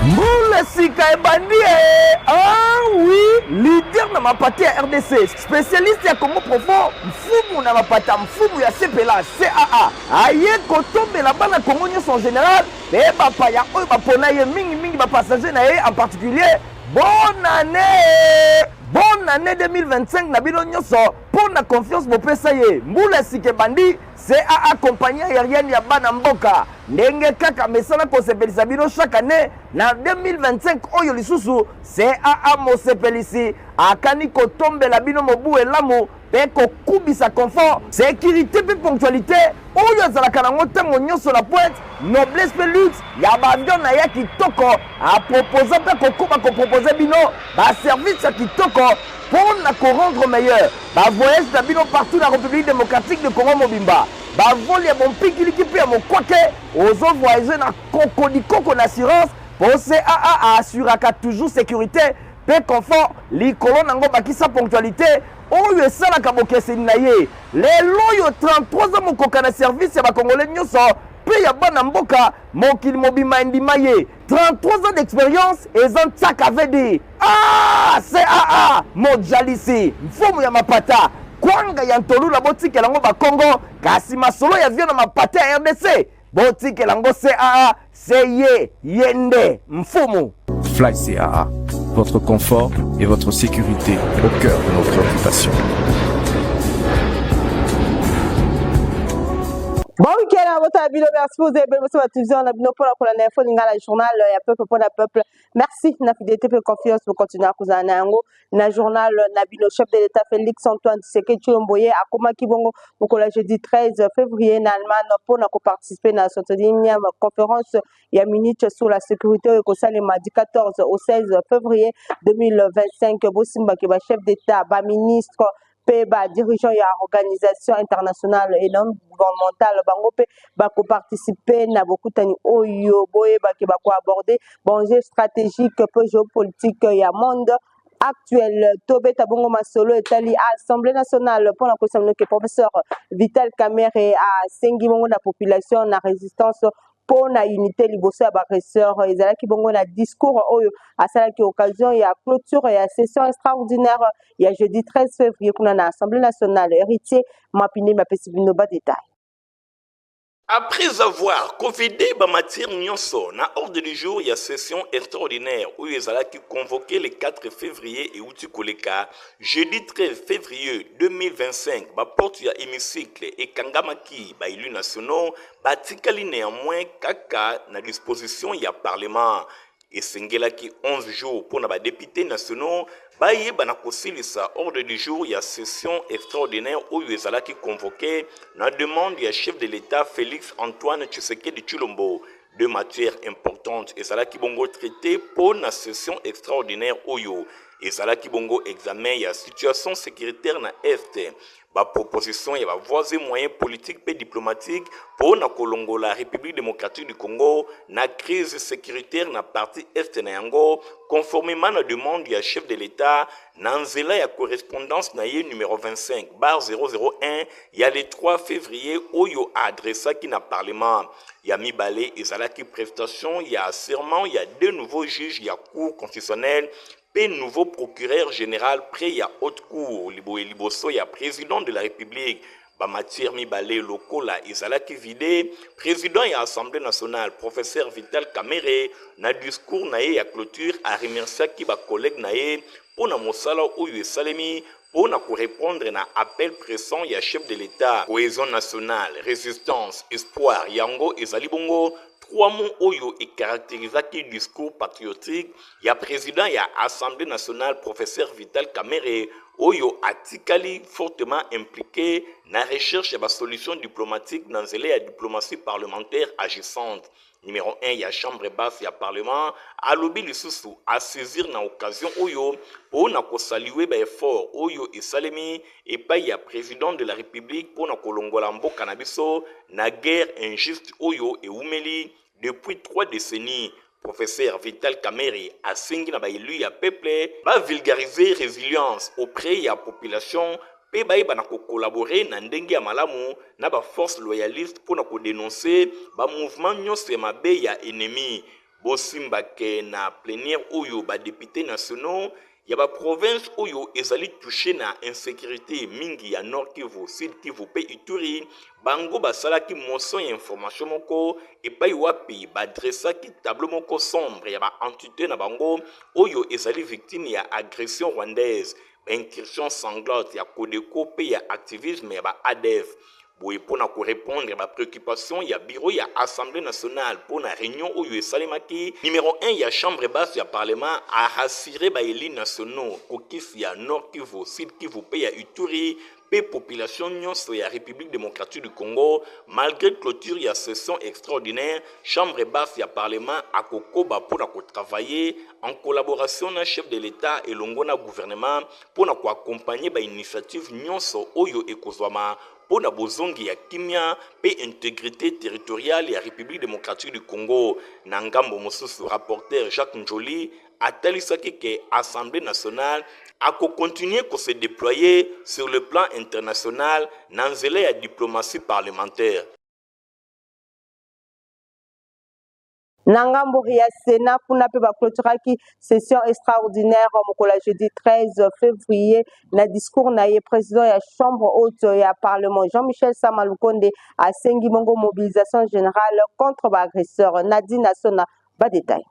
Mbula sika ebandi eh! Ah oui, leader na mapata ya RDC, spécialiste ya Congo profond, mfumu na mapata, mfumu ya CPLA, CAA. Aye kotombela bana Congo nyonso en général, mpe bapaya oyo bapona ye mingi mingi ba passager na ye en particulier. Bonne année! Bonne année 2025 na bino nyonso mpo na confiance bopesa ye. Mbula sika ebandi, CAA compagnie aérienne ya bana mboka ndenge kaka mesana kosepelisa bino chaque année na 2025 oyo lisusu CAA mosepelisi akani kotombela bino mobu elamu mpe kokubisa confort, sécurité mpe ponctualité oyo azalaka nango ntango nyonso na pointe, noblesse mpe luxe ya baavion na ye kitoko. Aproposa mpe kokoba kopropose bino baservice ya kitoko mpo na korendre meilleur bavoyage na bino partout na République démocratique de Congo mobimba. Bavole ya bompikiliki mpe ya mokwake, ozo voyage na kokodikoko na assurance mpo CAA aassuraka toujours sécurité mpe confort likolo nango, bakisa ponctualité oyo esalaka bokeseni na ye. Lelo oyo 33 ans mokoka na service ya bakongole nyonso mpe ya bana mboka, mokili mobimba endima ye. 33 ans d'expérience eza ntsaka vd. Ah, CAA mojalisi mfumu ya mapata kwanga ya ntolula, botikela yango bakongo, kasi masolo ya vio na mapata ya RDC botikela yango CAA, se ye ye nde mfumu. Fly CAA, votre confort et votre sécurité au cœur de nos préoccupations. Bon week-end à votre bino, merci pour vous ebele boso ba télévision na bino mpona kolanda info lingala, journal ya peuple mpona peuple. Merci na fidélité mpe confiance bokontinue kozala na yango na journal na bino. Chef de l'État Félix Antoine Tshisekedi Tshilombo ye akomaki bongo mokolo ya jeudi 13 février na Allemagne mpona koparticiper na 61e conférence ya Munich sur la sécurité oyo ekosalema du 14 au 16 février 2025. Bosimbaki bachef d'État, baministre mpe badirigeant ya organisation internationale et non gouvernementale, bango mpe bakoparticipe na bokutani oyo. Boyebaki bakoaborde baenjeu stratégique mpe géopolitique ya monde actuel. Tobeta bongo masolo etali Assemblée nationale mpona koyebisa bino ke professeur Vital Kamerhe asengi bongo na population na résistance mpo na unité liboso ya baagresseur. Ezalaki bongo na discours oyo asalaki occasion ya clôture ya session extraordinaire ya jeudi 13 février kuna na Assemblée nationale. Héritier Mapine mapesi bino badetail. Après avoir convidé bamatière nyonso na ordre du jour ya session extraordinaire oyo ezalaki convoqué le 4 février euti koleka, jeudi 13 février 2025 baporte ya hémicycle ekangamaki. Baélus nationaux batikali néanmoins kaka na disposition ya parlement. Esengelaki 11 jours mpo na badéputés nationaux bayeba na kosilisa ordre du jour ya session extraordinaire oyo ezalaki convoqué na demande ya chef de l'État Félix Antoine Tshisekedi Tshilombo. Deux matières importantes ezalaki bongo traité mpo na session extraordinaire oyo. Ezalaki bongo examen ya situation sécuritaire na Est, baproposition ya bavoies et moyens politiques mpe diplomatique mpo na kolongola République démocratique du Congo na crise sécuritaire na partie Est na yango, conformément na demande ya chef de l'État na nzela ya correspondance na ye numéro 25/001 ya le 3 février oyo aadressaki na parlement. Ya mibale ezalaki prestation ya serment ya deux nouveaux juges ya Cour constitutionnelle mpe nouveau procureur général près ya Haute Cour, liboye liboso ya président de la République. Bamatière mibale lokola ezalaki vide, président ya Assemblée nationale professeur Vital Kamerhe na discours na ye ya clôture aremerciaki bacollègue na ye mpo na mosala oyo esalemi mpo na korépondre na appel pressant ya chef de l'État. Cohésion nationale, résistance, espoir, yango ezali bongo trois mots oyo ecaractérisaki discours patriotique ya président ya Assemblée nationale professeur Vital Kamerhe, oyo atikali fortement impliqué na recherche ya basolution diplomatique na nzela ya diplomatie parlementaire agissante. Numéro 1 ya chambre basse ya parlement alobi lisusu asaisir na occasion oyo mpo na kosaluer baeffort oyo esalemi epai ya président de la République mpo na kolongola mboka na biso na guerre injuste oyo ewumeli depuis 3 décennies. Professeur Vital Kamerhe asengi na baélu ya peuple bavulgariser résilience auprès ya population mpe bayeba na kocollaborer na ndenge ya malamu na baforce loyaliste mpo na kodénoncer bamouvement nyonso ya mabe ya ennemi. Bosimba ke na plenière oyo ba deputes nationaux ya ba provinces oyo ezali touche na insecurite mingi ya Nord Kivu, Sud Kivu pe Ituri, bango basalaki motion ya information moko epai wapi ba dressaki tableau moko sombre ya ba entites na bango oyo ezali victime ya agression rwandaise, ba incursions sanglantes ya Codeco pe ya activisme ya ba adf. Boye mpo na ko repondre ba preoccupations ya bureau ya Assemblee nationale mpo na reunion oyo esalemaki, numero un ya chambre basse ya parlement a rassurer ba elus nationaux caucus ya Nord-Kivu, Sud-Kivu mpe ya Ituri mpe population nionso ya Republique democratique du Congo, malgre cloture ya session extraordinaire, chambre basse ya parlement akokoba mpo na ko travailler en collaboration na chef de l'Etat elongo na gouvernement mpo na ko accompagner ba initiatives nionso oyo ekozwama mpo na bozongi ya kimia mpe integrite territoriale ya Republique democratique du Congo. Na ngambo mosusu, rapporteur Jacques Ndjoli atalisaki ke Assemblee nationale ako continuer ko se deployer sur le plan international na nzela ya diplomatie parlementaire. Na ngambo ya Senat, kuna mpe ba cloturaki session extraordinaire mokolo ya jeudi 13 février. Na discours na ye, president ya chambre haute ya parlement Jean-Michel Sama Lukonde asengi bongo mobilisation générale contre ba agresseurs. Nadine Asona, ba détails.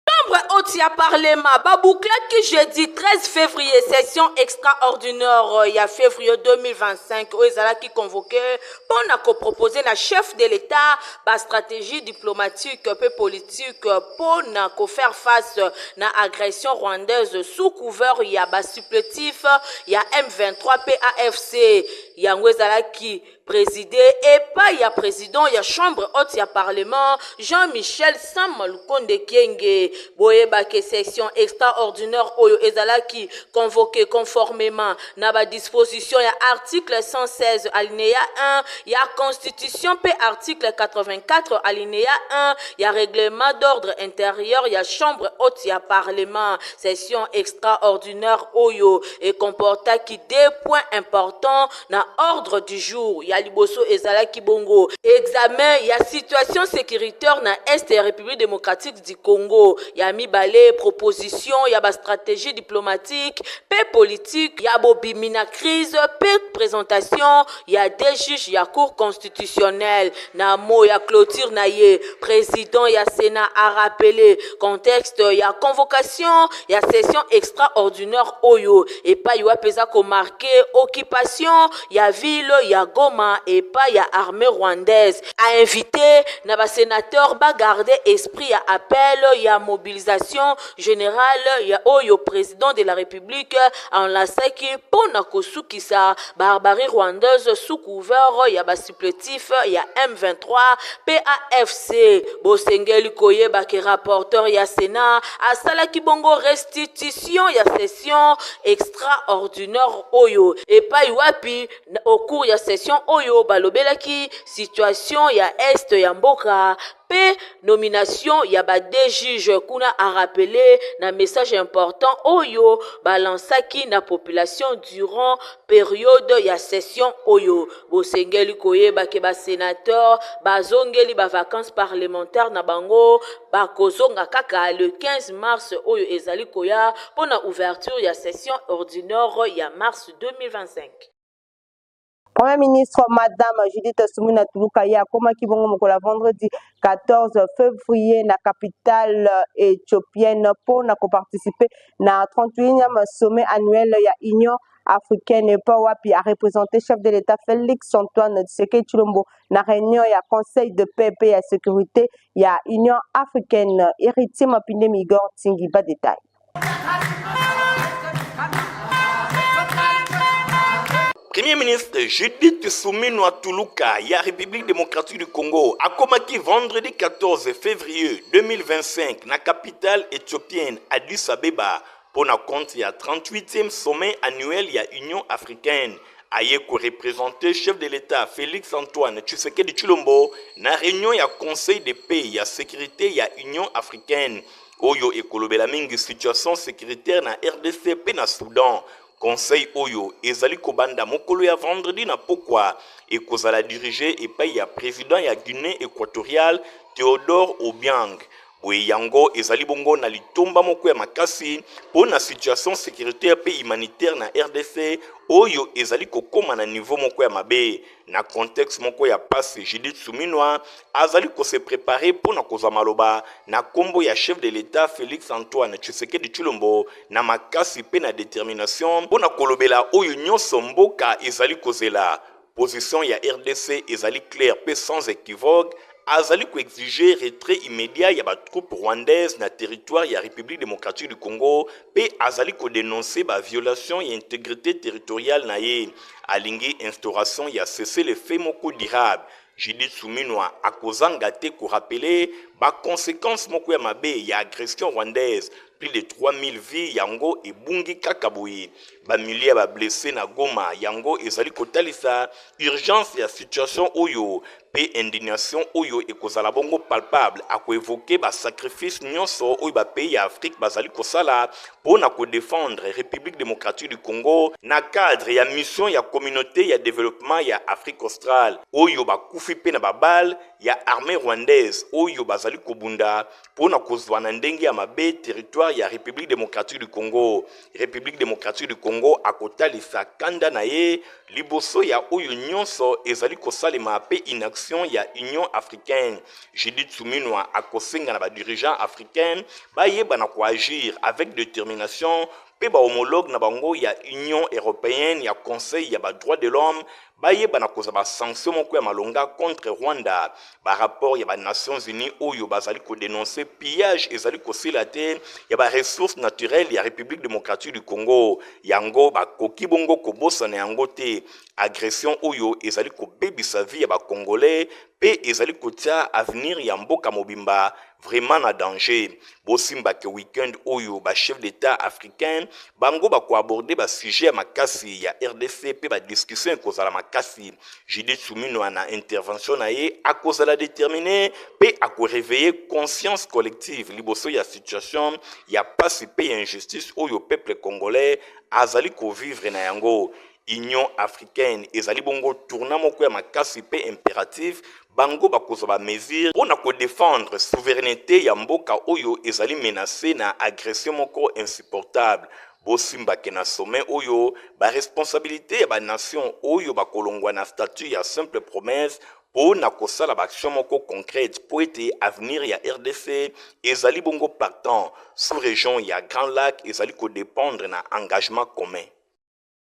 Chambre haute ya parlement ba bouclaki jeudi 13 février session extraordinaire ya février 2025 oyo ezalaki convoqué mpo na koproposer na chef de l'État ba stratégie diplomatique mpe politique mpo na kofaire face na agression rwandaise sous couvert ya ba supplétifs ya M23 mpe AFC. Yango ezalaki preside epai ya president ya chambre haute ya parlement Jean-Michel Sama Lukonde Kyenge. Boyeba ke session extraordinaire oyo ezalaki convoquée conformément na ba dispositions ya article 116 alinéa 1 ya constitution mpe article 84 alinéa 1 ya règlement d'ordre intérieur ya chambre haute ya parlement. Session extraordinaire oyo ecomportaki deux points importants na ordre du jour. Ya liboso ezalaki bongo examen ya situation sécuritaire na est ya République démocratique du Congo. Ya mibale, proposition ya ba stratégie diplomatique pe politique ya bobimi na crise pe présentation ya deux juges ya Cour constitutionnelle. Na mot ya clôture na ye, président ya Sénat a rappelé contexte ya convocation ya session extraordinaire oyo epai wapi eza ko marquer occupation ya ville ya Goma epai ya armée rwandaise. A invité na ba sénateurs ba garder esprit ya appel ya mobilisation générale ya oyo président de la République enlaçaki mpo na kosukisa barbarie rwandaise sous couvert ya ba supplétifs ya M23 mpe AFC. Bosengeli koyeba ke rapporteur ya Senat asalaki bongo restitution ya session extraordinaire oyo epai wapi au cours ya session oyo balobelaki situation ya est ya mboka mpe nomination ya ba deux juges. Kuna a rappeler na message important oyo balansaki na population durant periode ya session oyo. Bosengeli koyeba ke ba senateurs bazongeli ba vacances parlementaires na bango, bakozonga kaka le 15 mars oyo ezali koya mpo na ouverture ya session ordinaire ya mars 2025. Premier ministre Madame Judith Suminwa Tuluka ye akomaki bongo mokolo ya vendredi 14 février na capitale éthiopienne mpo na koparticiper na 31e sommet annuel ya Union africaine, epai wapi a représenter chef de l'État Félix Antoine Tshisekedi Tshilombo na réunion ya Conseil de paix mpe ya sécurité ya Union africaine. Héritier Mapinde Migor Tingi ba détail. Premier ministre Judith Suminwa Tuluka ya République démocratique du Congo akomaki vendredi 14 février 2025 na capitale éthiopienne Addis Abeba mpo na compte ya 38e sommet annuel ya Union africaine. Aye ko représenter chef de l'État Félix Antoine Tshisekedi Tshilombo na réunion ya Conseil de paix ya sécurité ya Union africaine oyo ekolobela mingi situation sécuritaire na RDC mpe na Soudan. Conseil oyo ezali kobanda mokolo ya vendredi na pokwa ekozala dirige epai ya président ya Guinée équatoriale Théodore Obiang. Boye yango ezali bongo na litomba moko ya makasi mpo na situation securitaire mpe humanitaire na rdc oyo ezali kokoma na niveau moko ya mabe. Na contexte moko ya pasi, Judith Suminwa azali ko se preparer mpo na kozwa maloba na kombo ya chef de l'Etat Felix Antoine Tshisekedi Tshilombo na makasi mpe na determination mpo na kolobela oyo nyonso mboka ezali kozela. Position ya rdc ezali claire mpe sans equivoque, azali ko exiger retrait immediat ya ba troupes rwandaises na territoire ya Republique democratique du Congo mpe azali ko denoncer ba violations ya integrite territoriale na ye. Alingi instauration ya cessez-le-feu moko durable. Judith Suminwa akozanga te ko rappeler ba consequences moko ya mabe ya agression rwandaise, plus de 3000 vies yango ebungi kaka boye, ba milliers ya ba blesses na Goma, yango ezali kotalisa urgence ya situation oyo mpe indignation oyo ekozala bongo palpable. Ako evoquer ba sacrifices nyonso oyo ba pays ya Afrique bazali kosala mpo na ko defendre Republique democratique du Congo na cadre ya mission ya Communaute ya developpement ya Afrique australe, oyo bakufi mpe na ba balles ya armee rwandaise oyo bazali kobunda mpo na kozwa na ndenge ya mabe territoire ya Republique democratique du Congo. Republique democratique du Congo akotalisa kanda na ye liboso ya oyo nyonso ezali kosalema mpe inaction ya Union africaine. Judith Suminwa akosenga na ba dirigeants africains bayeba na koagir avec determination mpe ba homologues na bango ya Union europeenne ya Conseil ya ba droits de l'homme bayeba na kozwa ba sanctions moko ya malonga contre Rwanda. Ba rapports ya ba Nations Unies oyo bazali ko denoncer pillage ezali kosila te ya ba ressources naturelles ya Republique democratique du Congo, yango bakoki bongo kobosana yango te. Agression oyo ezali kobebisa vie ya ba Congolais mpe ezali kotia avenir ya mboka mobimba vraiment na danger. Bosimba ke week-end oyo ba chefs d'etat africains bango bako aborder ba sujets ya makasi ya rdc pe ba discussions ekozala makasi. Judith Suminwa na intervention na ye akozala determiner pe ako reveiller conscience collective liboso ya situation ya pasi pe ya injustice oyo peuple congolais azali ko vivre na yango. Union africaine ezali bongo tournant moko ya makasi pe imperatif, bango bakozwa ba mesures mpo na ko defendre souverainete ya mboka oyo ezali menacer na agression moko insupportable. Bosimba ke na sommet oyo, ba responsabilites ya ba nations oyo bakolongwa na statut ya simple promesse mpo na kosala ba actions moko concrètes mpo ete avenir ya rdc ezali bongo partant. Sous-region ya Grands Lacs ezali ko dependre na engagement commun.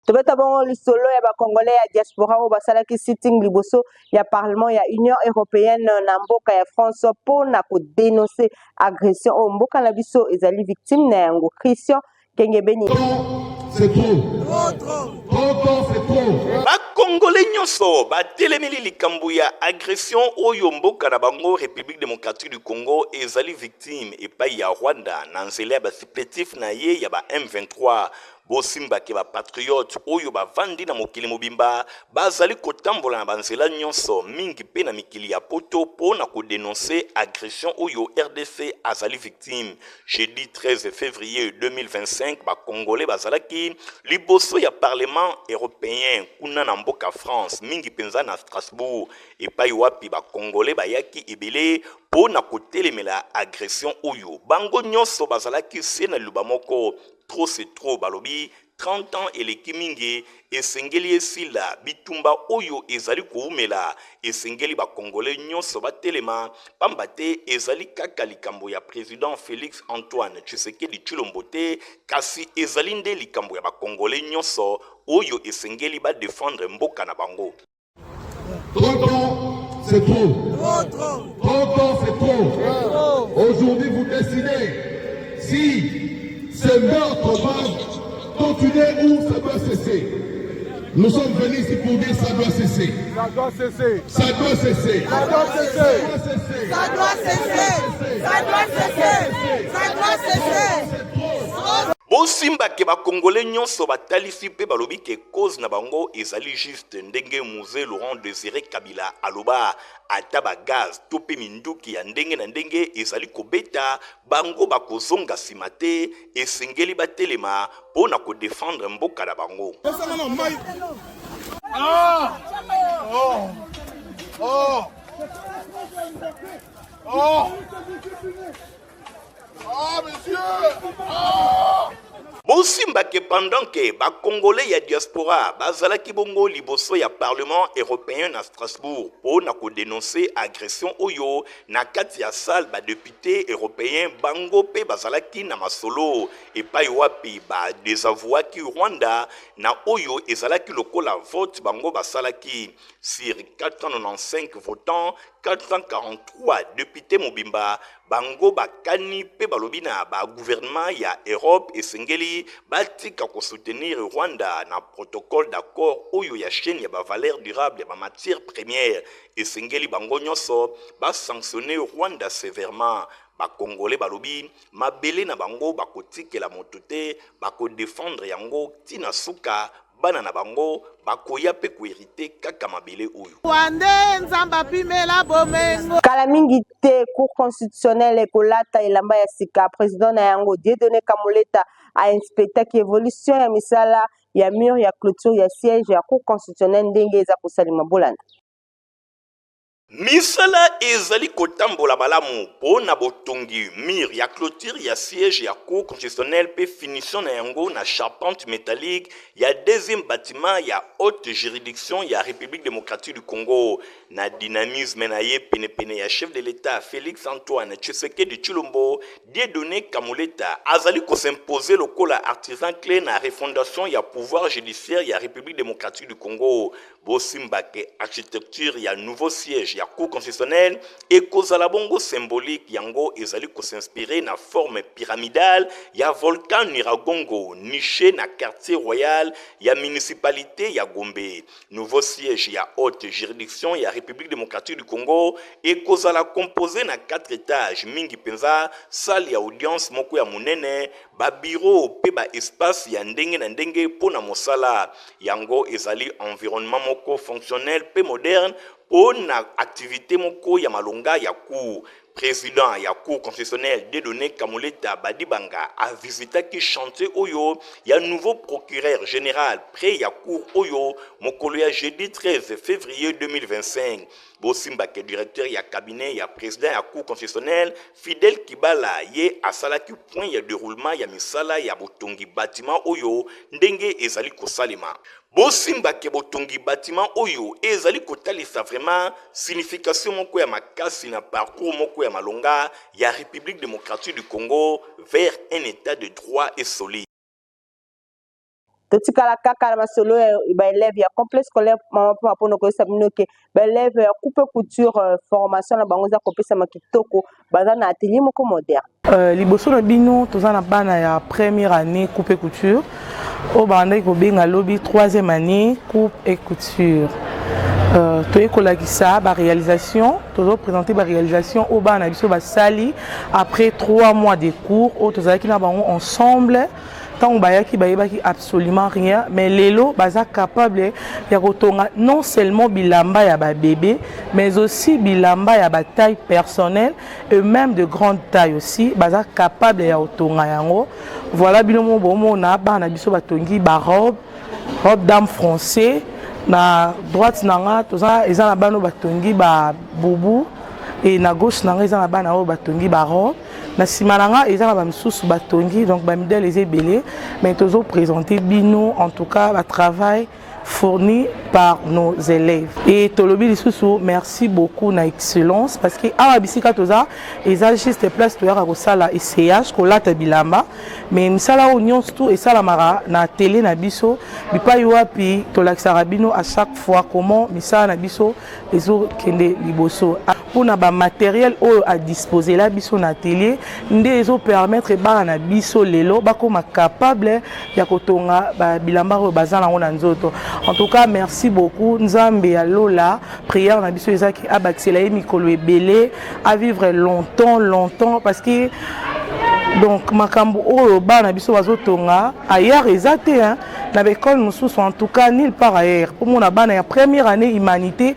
Tobeta bongo lisolo ya ba Congolais ya diaspora oyo basalaki sitting liboso ya parlement ya Union européenne na mboka ya France mpo na ko denoncer agression oyo mboka na biso ezali victime na yango. Christian Kengebeni. C'est trop. Trop, trop. Trop, trop, c'est trop. Bakongole nyonso batelemeli likambo ya agression oyo mboka na bango Republique democratique du Congo ezali victime epai ya Rwanda na nzela ya ba supplétifs na ye ya ba M23. Bosimba ke ba patriotes oyo bavandi na mokili mobimba bazali kotambola na ba nzela nyonso, mingi mpe na mikili ya poto mpo na ko denoncer agression oyo rdc azali victime. Jeudi 13 fevrier 2025, ba Congolais bazalaki liboso ya parlement europeen kuna na mboka France, mingi mpenza na Strasbourg, epai wapi ba Congolais bayaki ebele mpo na kotelemela agression oyo. Bango nyonso bazalaki se na liloba moko, Trop c'est trop balobi 30 ans eleki mingi esengeli esila bitumba oyo ezali kowumela esengeli ba congolais nyonso batelema pamba te ezali kaka likambo ya president Felix Antoine Tshisekedi Tshilombo te kasi ezali nde likambo ya ba congolais nyonso oyo esengeli ba defendre mboka na bango. 30 ans, c'est trop. 30 ans, c'est trop. Aujourd'hui, vous décidez si ce meurtre va continuer ou ça doit cesser. Nous sommes venus ici pour dire ça doit cesser. Ça doit cesser. Ça doit cesser. Ça doit cesser. Ça doit cesser. Ça doit cesser. Ça doit cesser. Bosimba ke ba congolais nionso batalisi pe balobi ke cause na bango ezali juste ndenge Muze Laurent Desire Kabila aloba ata ba gaz to pe minduki ya ndenge na ndenge ezali kobeta bango bakozonga sima te esengeli batelema po na ko defendre mboka na bango. Ah! Oh! Oh! Oh! Bosimba ke pendant ke ba congolais ya diaspora bazalaki bongo liboso ya parlement europeen na Strasbourg po na ko denoncer agression oyo na kati ya salle, ba deputes europeens bango pe bazalaki na masolo epai wapi ba desavouaki Rwanda na oyo ezalaki lokola vote bango basalaki. Sur 495 votants, 443 deputes mobimba bango bakani mpe balobi na ba gouvernement ya Europe esengeli batika ko soutenir Rwanda na protocole d'accord oyo ya chaine ya ba valeurs durables ya ba matières premières. Esengeli bango nyonso ba sanctionner Rwanda severement. Ba Congolais balobi mabele na bango bakotikela moto te, bako defendre yango ti na suka. Bana na bango bakoya mpe ko heriter kaka mabele oyo. Rwandais Nzambe apimela bomengo. Kala mingi te, Cour constitutionnelle ekolata elamba ya sika. President na yango, Dieudonne Kamuleta, a inspectaki evolution ya misala ya mur ya cloture ya siège ya Cour constitutionnelle ndenge eza kosalema. Bolanda. Misala ezali kotambola malamu mpo na botongi mur ya cloture ya siège ya Cour constitutionnelle mpe finition na yango na charpente metallique ya deuxième batiment ya haute juridiction ya Republique democratique du Congo. Na dynamisme na ye penepene ya chef de l'Etat Felix Antoine Tshisekedi Tshilombo, Dieudonne Kamuleta azali ko s'imposer lokola artisan cle na refondation ya pouvoir judiciaire ya Republique democratique du Congo. Bosimba ke architecture ya nouveau siège ya Cour constitutionnelle ekozala bongo symbolique, yango ezali ko s'inspirer na forme pyramidale ya volcan Nyiragongo niche na quartier royal ya municipalite ya Gombe. Nouveau siège ya haute juridiction ya Republique democratique du Congo ekozala compose na 4 étages, mingi mpenza salle ya audience moko ya monene, ba bureaux mpe ba espaces ya ndenge na ndenge mpo na mosala. Yango ezali environnement moko fonctionnel mpe moderne mpo na activite moko ya malonga ya cour. President ya Cour constitutionnelle Dieudonne Kamuleta Badibanga a visitaki chantier oyo ya nouveau procureur general près ya cour oyo mokolo ya jeudi 13 fevrier 2025. Bosimba ke directeur ya cabinet ya president ya Cour constitutionnelle Fidèle Kibala ye asalaki point ya deroulement ya misala ya botongi batiment oyo ndenge ezali kosalema. Bosimba ke botongi batiment oyo ezali kotalisa vraiment signification moko ya makasi na parcours moko ya malonga ya Republique democratique du Congo vers un etat de droit et solide. Totikala kaka na masolo ya baelève ya complexe scolaire Mama Pema mpona koyebisa bino ke baelève ya coupe couture euh, formation na bango eza kopesama kitoko, baza na atelier moko moderne. Liboso na bino toza na bana ya première année coupe couture oyo babandaki kobenga lobi troisième année coupe et couture. Toye kolakisa baréalisation, tozoprésente baréalisation oyo bana na biso basali après 3 mois de cours oyo tozalaki na bango ensemble. Ntango bayaki, bayebaki absolument rien, mais lelo baza capable ya kotonga non seulement bilamba ya babebe, mais aussi bilamba ya bataille personnelle et même de grande taille aussi, baza capable ya kotonga yango. Voilà, bino mo bomona bana na biso batongi barobe, robe dame français. Na droite na nga toza eza na bana oyo batongi babubu, e na gauche na nga eza na bana oyo batongi barobe, na nsima na nga eza na bamisusu batongi. Donc bamidele eza ebele, mais tozoprésente bino en tout cas batravail fourni par nos élèves. Et tolobi lisusu merci beaucoup na excellence, parce que awa bisika toza eza juste place toyaka kosala essayage, kolata bilamba, mais misala oyo nyonso tu esalamaka na télé na biso, bipai wapi tolakisaka bino à chaque fois comment misala na biso ezokende liboso. Mpona bamatériel oyo adisposela biso na atelier nde ezopermettre bana na biso lelo bakóma capable ya kotonga bilamba oyo baza nango na nzoto. En tout cas, merci beaucoup. Nzambe ya lola, prière na biso ezaki abakisela ye mikolo ebele, à vivre longtemps longtemps, parce que donc makambo oyo bana biso bazotonga ailleurs eza te, hein. Na baekole mosusu, en tout cas nulle part ailleurs, mpo mona bana ya première année humanité,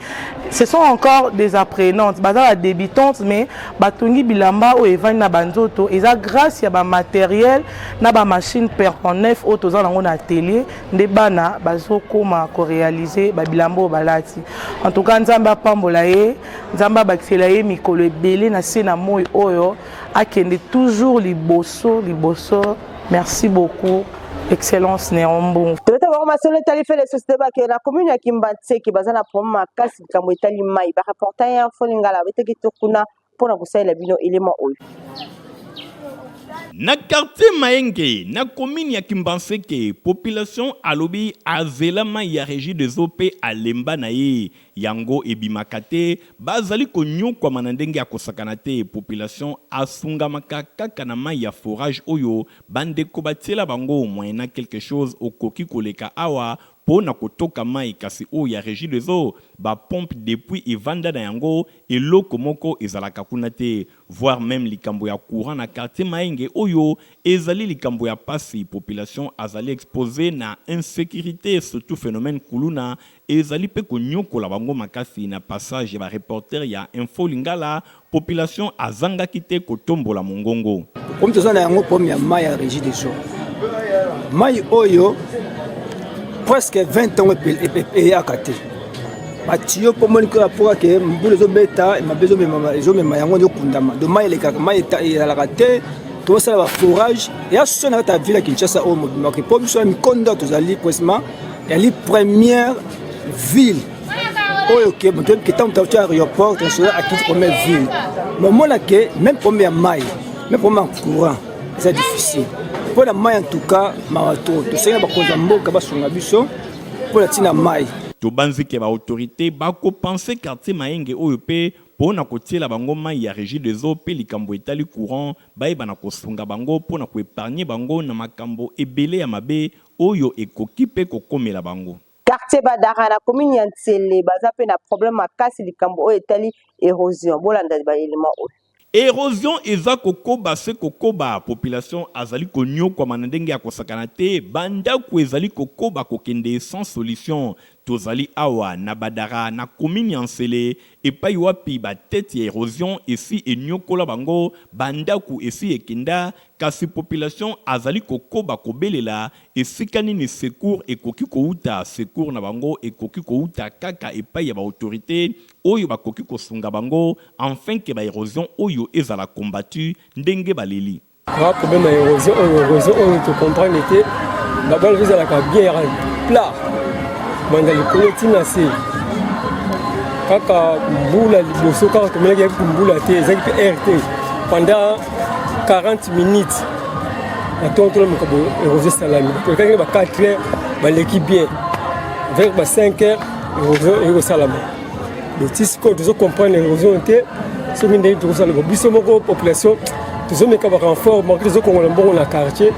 ce sont encore des apprenantes, baza ba débutantes, mais batongi bilamba oyo evandi na banzoto. Eza grâce ya bamatériel na bamachine perpon neuf oyo toza nango na atelier nde bana bazokoma koréaliser babilamba oyo balati. En tout cas, Nzambe apambola ye, Nzambe abakisela ye mikolo ebele na se na moi oyo, akende toujours liboso liboso. Merci beaucoup, Excellence Néron Mbungu. Tobeta bango masolo etali fele société. Bakende na commune ya Kimbanseke, baza na problème makasi, likambo etali mai. Bareporter ya Info Lingala betaki tour kuna mpona kosalela bino elema oyo. Na quartier Maenge, na commune ya Kimbanseke, population alobi azela mai ya Régie des eaux mpe alemba na ye. Yango ebimaka te, bazali konyokwama na ndenge ya kosakana te. Population asungamaka kaka na mai ya forage oyo bandeko batiela bango. Moyennant quelque chose, okoki koleka awa mpo na kotoka mai, kasi oyo ya Régie des eaux, bapompe depuis evanda na yango, eloko moko ezalaka kuna te. Voire même likambo ya courant na quartier Maenge oyo ezali likambo ya pasi. Population azali exposé na insécurité, surtout phénomène kuluna ezali mpe konyokola bango makasi. Na passage ya bareporter ya Info Lingala, population azangaki te kotombola mongongo. Komi toza na yango problème ya mai ya Régie des eaux. Mai oyo presque 20 ans eyaka te. Batiyo mpo moni kaka mpo kake mbula ezobeta mabe, ezomema yango, ezokundama. Do mai elekaka, mai ezalaka te. Tozosala baforage ya so na kati ya ville ya Kinshasa oyo mobimaka, mpo biso ya mikondo tozali précisément yali première ville oyo ke moto oyebi ke ntango moto auti aéroport international akiti première ville, momona ke même problème ya mai, même problème ya courant eza difficile. Mpo na mai, en tout cas mawa to. Tosengi na bakonzi ya mboka basunga biso mpo na ntina mai. Tobanzi ke baautorité bakopense quartier Maenge oyo mpe mpo na kotiela bango mai ya Régie des eaux, mpe likambo etali courant, bayeba na kosunga bango mpo na koépargner bango na makambo ebele ya mabe oyo ekoki mpe kokomela bango. Quartier Badara na commune ya Nsele baza mpe na problème makasi, likambo oyo etali érosion. Bolanda baélément oyo. Érosion eza kokoba se kokoba. Population azali konyokwama na ndenge ya kosakana te. Bandako ezali kokoba kokende sans solution. Tozali awa na Badara, na commune ya Nsele, epai wapi batete ya érosion esi enyokola bango, bandako esi ekenda, kasi population azali kokoba kobelela. Esika nini secours ekoki kouta? Secours na bango ekoki kouta kaka epai ya baautorité oyo bakoki kosunga bango enfin ke baérosion oyo ezala combattu ndenge baleli. Ba problème ya érosion oyo, érosion oyo tocomprendre te. Babala ezalaka bien yaka plat, banda likolo ntina se. Kaka mbula liboso kaka tomelaki yaki mbula te, ezalaki mpe air te pendant 40 minutes na ntongo. Tona moka boye, érosion esalami. Tolekaki na ba 4 heures, baleki bien vers ba 5 heures, érosion ekosalama. Donc ti sikoyo tozocomprendre érosion te. Soki ndenge tokosala biso moko population, tozomeka barenfort manque, tozokongola mbongo na quartier,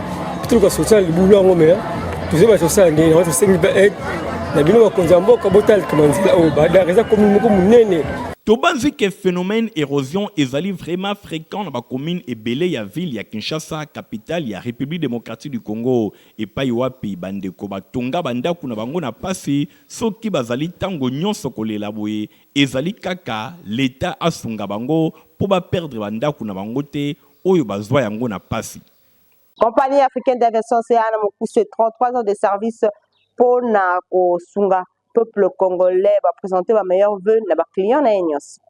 toluka solution na libulu yango, mais tozoyeba tosala ndenge yango. Tosengi ba aide na bino bakonzi ya mboka, botalikama nzela oyo. Badar eza commune moko monene. Tobanzi ke phénomène érosion ezali vraiment fréquent na bacommune ebele ya ville ya Kinshasa, capitale ya République démocratique du Congo, epai wapi bandeko batonga bandako na bango na pasi. Soki bazali ntango nyonso kolela boye, ezali kaka leta asunga bango mpo baperdre bandako na bango te oyo bazwa yango na pasi. Compagnie africaine d'aviation CAA na mokuse, 33 ans de service mpona kosunga peuple congolais, baprésente bameilleurs vœux na baclient na ye nyonso.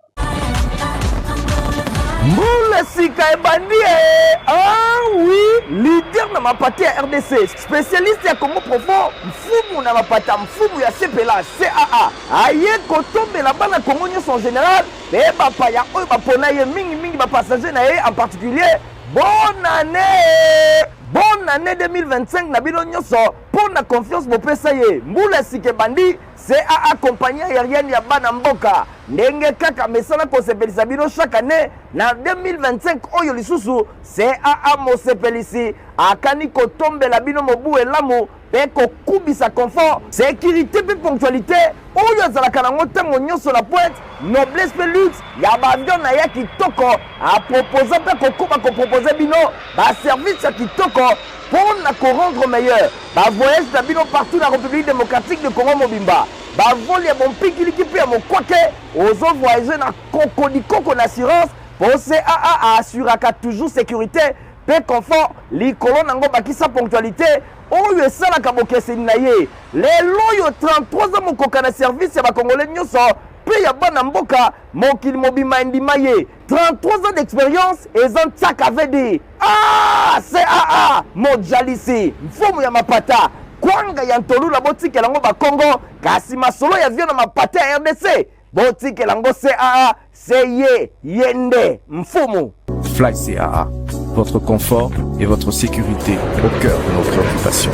Mbula sika ebandi e! Ah oui, leader na mapate ya RDC, spécialiste ya Congo profond, mfumu na mapata, mfumu ya sepela CAA aye kotombela bana Congo nyonso en général mpe bapaya oyo bapona ye mingimingi, bapassager na ye en particulier. Bonne année, bonne année 2025 na bino nyonso mpo na confiance bopesa ye. Mbula sika ebandi. CAA compagnie aérienne ya bana mboka ndenge kaka mesana kosepelisa bino chaque année na 2025 oyo lisusu CAA mosepelisi akani kotombela bino mobu elamu mpe kokubisa confort, securite mpe ponctualité oyo azalaka nango ntango nyonso na pointe, noblesse mpe luxe ya baavion na ya kitoko. Aproposa mpe akokoba kopropose bino baservice ya kitoko mpo na korendre meilleur bavoyage na bino partout na République démocratique du Congo mobimba. Bavole ya bompikiliki mpe ya mokwake, ozo voyage na kokodikoko na assurance mpo CAA aassuraka toujours sécurité mpe confort likolo nango bakisa ponctualité oyo esalaka bokeseni na ye lelo oyo 33 ans mokoka na service ya bakongole nyonso mpe ya bana mboka mokili mobimba endima ye 33 ans d'expérience eza ntiaka vd ah, caa mojalisi mfumu ya mapata kwanga ya ntolula botikela yango bakongo kasi masolo ya vio na mapata ya rdc botikela yango caa se ye ye nde mfumu. Fly CAA, votre confort et votre sécurité au cœur de nos préoccupations.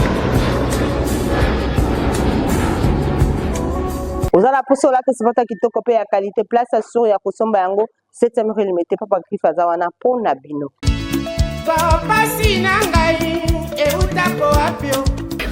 Oza na posa olata sapatu ya kitoko mpe ya qualité, place ya sur ya kosomba yango 7e rue Limete, Papa Griffe aza wana mpo na bino. Pasi na ngai eutako wapi o?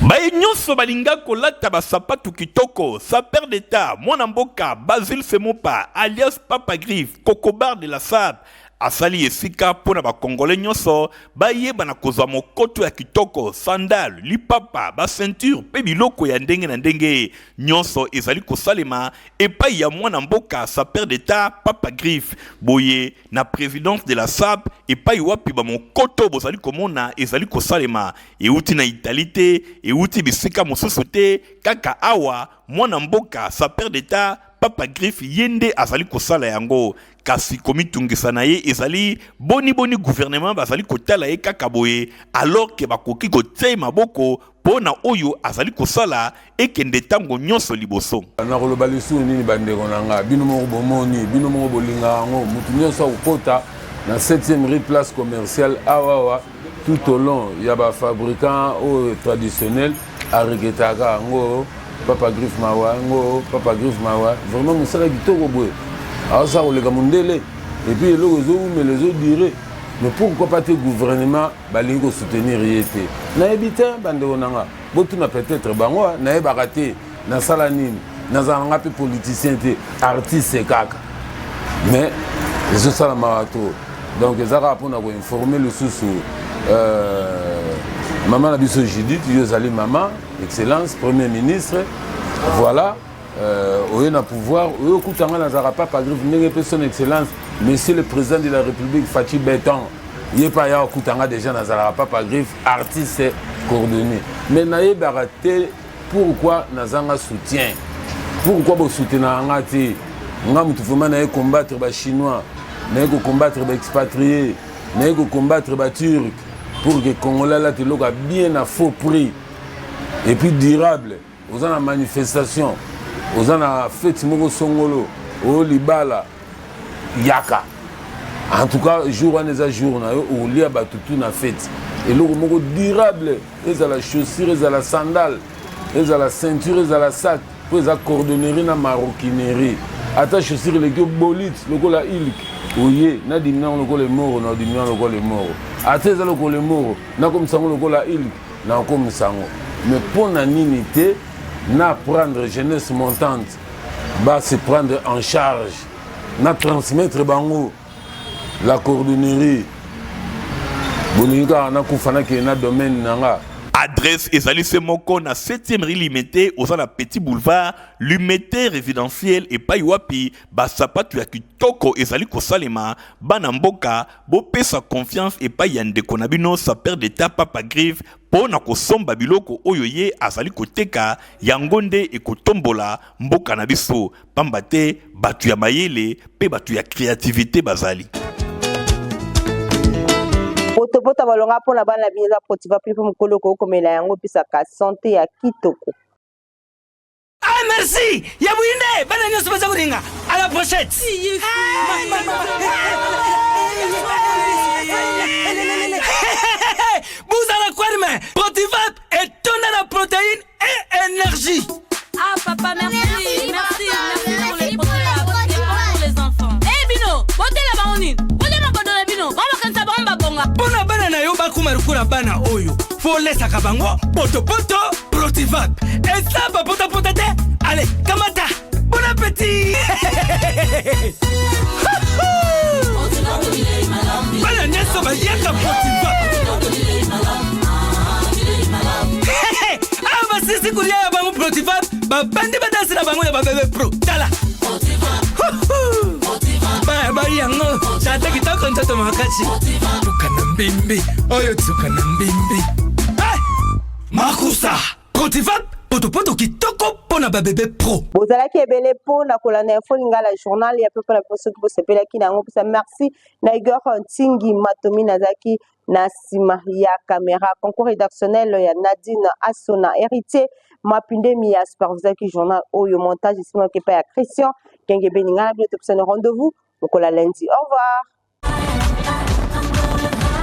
Baye nyonso balinga kolata basapatu kitoko, sapeur d'etat, mwana mboka Basile Semopa alias Papa Griffe, Kokobar de la Sape, asali esika mpo na ba Congolais nyonso bayeba na kozwa mokoto ya kitoko, sandale, lipapa, ba ceinture mpe biloko ya ndenge na ndenge. Nyonso ezali kosalema epai ya mwana mboka sapeur d'etat Papa Griffe. Boye na presidence de la SAP epai wapi ba mokoto bozali komona ezali kosalema euti na Italie te, euti bisika mosusu te, kaka awa mwana mboka sapeur d'etat Papa Griffe ye nde azali kosala yango. Kasi komitungisa na ye ezali boni boni gouvernement bazali kotala ye kaka boye alors que bakoki kotia ye maboko mpo na oyo azali kosala ekende ntango nyonso liboso. Nakoloba lisusu nini bandeko na nga? Bino moko bomoni, bino moko bolingaka yango. Moto nyonso akokota na 7e rue place commerciale awawa tout au long ya ba fabricants oyo traditionnel aregretaka yango Papa Griffe mawa yango Papa Griffe mawa vraiment mosala kitoko boye aosala koleka mondele et puis eloko ezowumela ezodure mais pourquoi pas te gouvernement balingi ko soutenir ye te nayebi te bandeko na nga botuna peut-être bango nayebaka te nasala nini nazala nga mpe politicien te artiste kaka mais ezosala mawa to donc eza kaka mpona koinforme lisusu euh, mama na biso judith yo ozali mama excellence premier ministre voilà euh, oye na pouvoir oye okuta nga nazalaka papa griffe ndenge mpe son excellence monsieur le président de la république faci beton ye mpe aya okuta nga déjà nazalaka papa griffe artiste coordonné mais nayebaka te pourquoi nazanga soutien pourquoi bosoutenaka nga te nga motu vraiment naye combattre bachinois naye kocombattre baexpatrie naye kocombattre baturc pour que congolais alata eloko ya bien na faux prix et puis durable oza na manifestation oza na fete moko songolo oyo libala yaka en tout cas jour wana eza jour na yo okolia bato tu na fete eloko moko durable ezala chaussure ezala sandale ezala ceinture ezala sac mpo eza cordonnerie na maroquinerie ata chaussure eleki yo bolite lokola ilk oye nadimi yango lokola emoro na odimi yango lokola emoro ata eza lokola emoro nakomisa yango lokola ilk nakokomisa yango mais mpo na nini te na prendre jeunesse montante ba se prendre en charge na transmettre bango la cordonnerie bolingi kaka nakufa nakende na domaine na nga. Adresse ezali se moko na 7e rue Limete, oza na Petit Boulevard, Limete résidentiel epai wapi ba sapatu ya kitoko ezali kosalema. Bana mboka bopesa confiance epai ya ndeko na bino sapeur d'etat Papa Griffe mpo na kosomba biloko oyo ye azali koteka, yango nde ekotombola mboka na biso. Pamba te bato ya mayele mpe bato ya creativite bazali. Potopota balonga mpo na bana bino eza protiva mpe mokolo okoki komela yango epesaka sante ya kitoko. Ah merci ya bwinde bana nyonso baza kolinga à la prochaine. Buzala kwerme protivap etonda na protéine et énergie. Ah papa merci. Mpo na bana na yo bakoma lokola bana oyo, folesaka bango potopoto Protivap. Eza bapotapota te. Ale, kamata. Bon appétit! Bana nyonso baliaka Protivap. Awa basisi kolia ya bango Protivap, babandi badansi na bango ya babebe pro. Tala. Baya yango tata kitoko nzoto makasi tuka na mbimbi oyo tuka na mbimbi. Makusa Protivap, potopoto kitoko mpo na babebe pro. Bozalaki ebele mpo na kolanda Info Lingala, journal ya pepe na biso. Soki bosepelaki na yango, pesa merci na Igor Ntingi Matomi, nazalaki na nsima ya kamera. Concours rédactionnel ya Nadine Asona, Héritier Mapindemi ya supervisaki journal oyo. Montage esimaki epai ya Christian Kengebeni. Ngai na bino topesani rendez-vous mokolo ya lundi. Au revoir.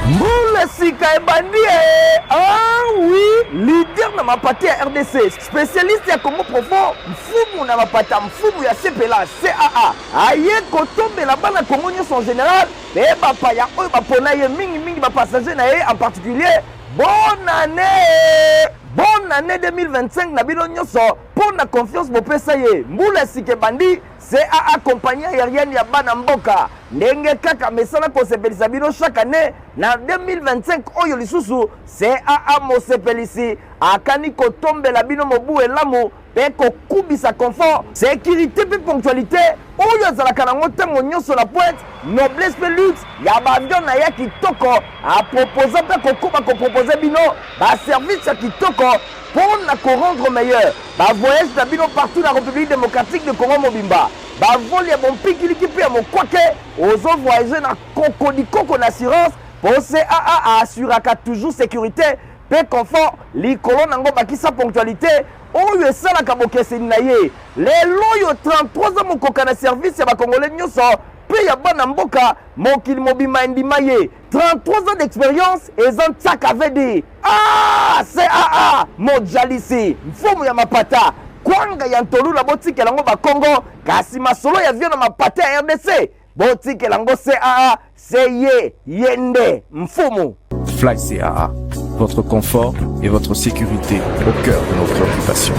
Mbula sika ebandi e! Ah oui, leader na mapate ya RDC, spécialiste ya Congo profond, mfumu na mapata, mfumu ya CPLA, CAA, aye kotombela bana Congo nyonso en général mpe bapaya oyo bapona ye mingimingi, bapassager na ye en particulier. Bonne année! Bonne année 2025 na bino nyonso mpo na confiance bopesa ye. Mbula sika ebandi, CAA compagnie aérienne ya bana mboka, ndenge kaka mesana kosepelisa bino chaque année, na 2025 oyo lisusu CAA mosepelisi akani kotombela bino mobu elamu mpe kokubisa confort, sécurité mpe ponctualité oyo azalaka nango ntango nyonso na pointe, noblesse mpe luxe ya baavion na ya kitoko. Aproposa mpe kokoba kopropose bino baservice ya kitoko mpo na korendre meilleur bavoyage na bino partout na République démocratique de Congo mobimba. Bavole ya bompikiliki mpe ya mokwake, ozovoyage na kokodikoko na assurance, mpo CAA aassuraka toujours sécurité mpe confort. Likolo nango bakisa ponctualité oyo esalaka bokeseni na ye. Lelo oyo 33 ans mokoka na service ya bakongole nyonso mpe ya bana mboka, mokili mobimba endima ye. 33 ans d'expérience eza ntiaka vd. Ah, CAA mojalisi, mfumu ya mapata, kwanga ya ntolula, botikela yango bakongo, kasi masolo ya vio na mapata ya RDC botikela yango CAA. Se ye ye nde mfumu. Fly CAA, votre confort et votre sécurité au cœur de nos préoccupations.